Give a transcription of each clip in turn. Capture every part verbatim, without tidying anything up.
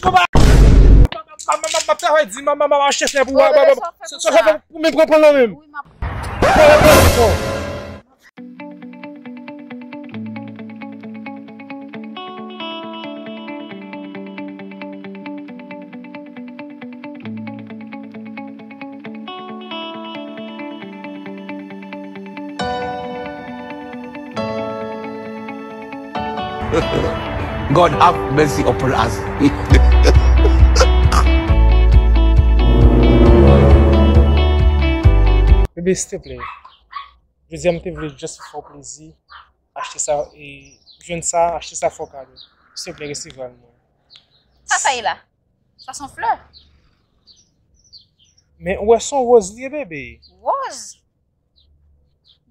M ap travay di, m ap achte flè pou ou. Sa fè pou men pran pran nan men m. Pran pran pran. God have mercy upon us. Bebe, silteplè. Jodi a, m te vle just fè w plezi. Achte sa, e, jwenn sa, achte sa fè w kado. Silteplè, resevwa l mwen. Sa sa ye la? Sa se yon flè? Men ou wè se yon woz li ye, bebe. Woz?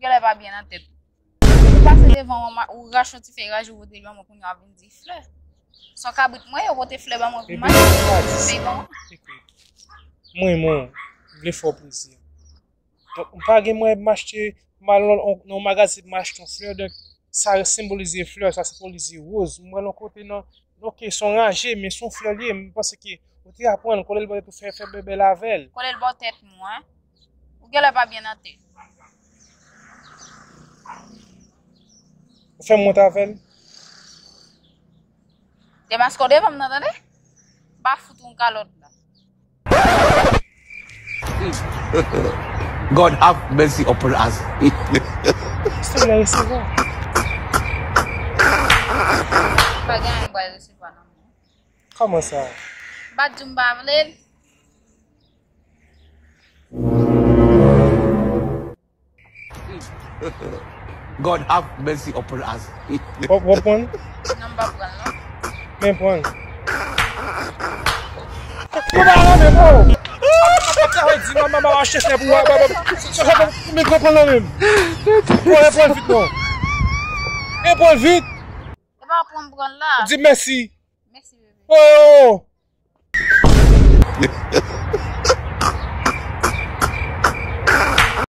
Genlè pa byen nan tèt ou. Ou pase devan mwen, ou rache yon ti fèy raje, ou pote l ban mwen, kounye a w ap vin di flè. Se yon kabrit mwen ye, ou pote flè ban mwen pou m achte. Fèy ban mwen. Ekout, mwen, mwen, m vle fè w plezi. Donk, m pa gen mwayen pou m achte, m al nan, nan yon magazin pou m achte yon flè. Donk, sa senbolize flè, sa senbolize woz. M wè l yon kote nan, ok, se yon raje, men se yon flè li ye. M panse ke ou te aprann, kole l bò tèt ou fè, fè bèbèl avè l. Kole l bò tèt mwen. Ou genlè pa byen nan tèt. Ou fè m wont avè l. Demaske w devan m nan, tande? M pa fout ou yon kalòt la. God have mercy upon us. Silteplè, resevwa. Pa gen anyen m pral resevwa nan men w. Kòman sa? M pa t di w m pa vle l. God have mercy upon us. W ap, w ap pran l? Non, m p ap pran l, non. Men pran l. Ou pa renmen, bro. Sa fè di, manman, manman, achte flè pou ou. Sa fè pou men pran l nan men m. Pran l, pran l vit, non. E pran l vit. E pa pran m pran l la. Di mèsi. Mèsi, bebe. Oh!